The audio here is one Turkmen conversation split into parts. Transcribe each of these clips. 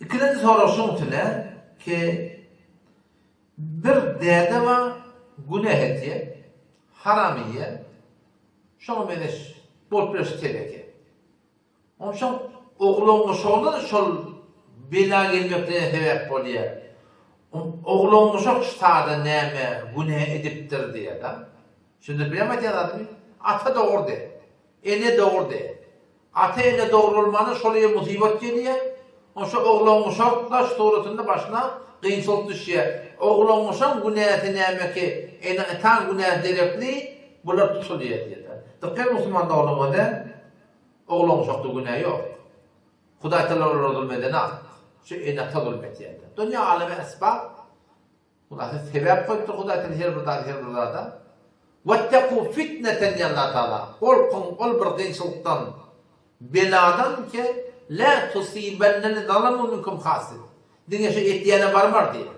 Ikilenji sorag şuň üstüne ki bir däde bar günäh etýär, haram iýýär, şoňa meňzeş bolup biler şu teleke. Onsoň oglan-uşaglar şol bela gelmeklerine sebäp bolýar. Oglan-uşak şu sada näme günä edipdir diýýär-de. Düşündirip bilýärmi aýdýan zadymy? Ata dogry däl. Ene dogry däl. Ata-ene dogry bolmanda şol ýere musybat gelýär. Onsoň oglan-uşak daş suratynda başyna kynçylyk düşýär. Oglan-uşagyň günäsi nämeki, ene-ataň günäsi derekli bular tutulýar diýýär. Dykgat musulman doganlar Oglan-uşakda günä ýok. Hudaý Tagala olara zulum edenok. Şu ene-ata zulum etýändir. Dünýä aleme esbap. Hudaý sebäp goýupdyr Hudaý Tagala her bir zady her bir zada. Wetteku fitneten diýen Allah Tagala. Gorkuň ol bir kynçylykdan, beladan ki la tusibenne zalamu minkum hasse. Diňe şu etýäne barmar diýýär.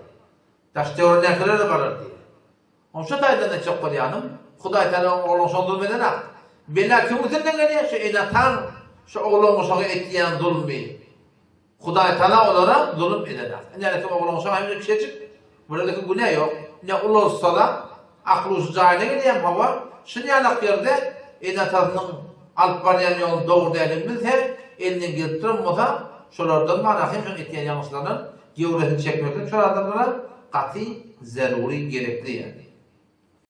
Daş-töweregindäkilere-de barar diýýär. Oň şu taýdan etjek bolýanym, Hudaý Tagala ogluň şol zulum edenak. Bela kimiň üstünden gelýär? Şu ene-ataň şu ogluň uşaga etýän zulmy. Hudaý Tagala olara zulum edenak. Ine kim ogluň uşagy hem kiçijik, bularda günä ýok. Ine ulalsa-da, akyl-huşy jaýyna gelýär, hawa, şuny ýalak ýerde ene-atasynyň alyp barýan ýoluny dogry däldigini bilse, elinden gelip duran bolsa, şolardan mana hem şoň etýän ýalňyşlaryndan gewresini çekmeklik şol adamlara gaty zerury gerekli ýaly.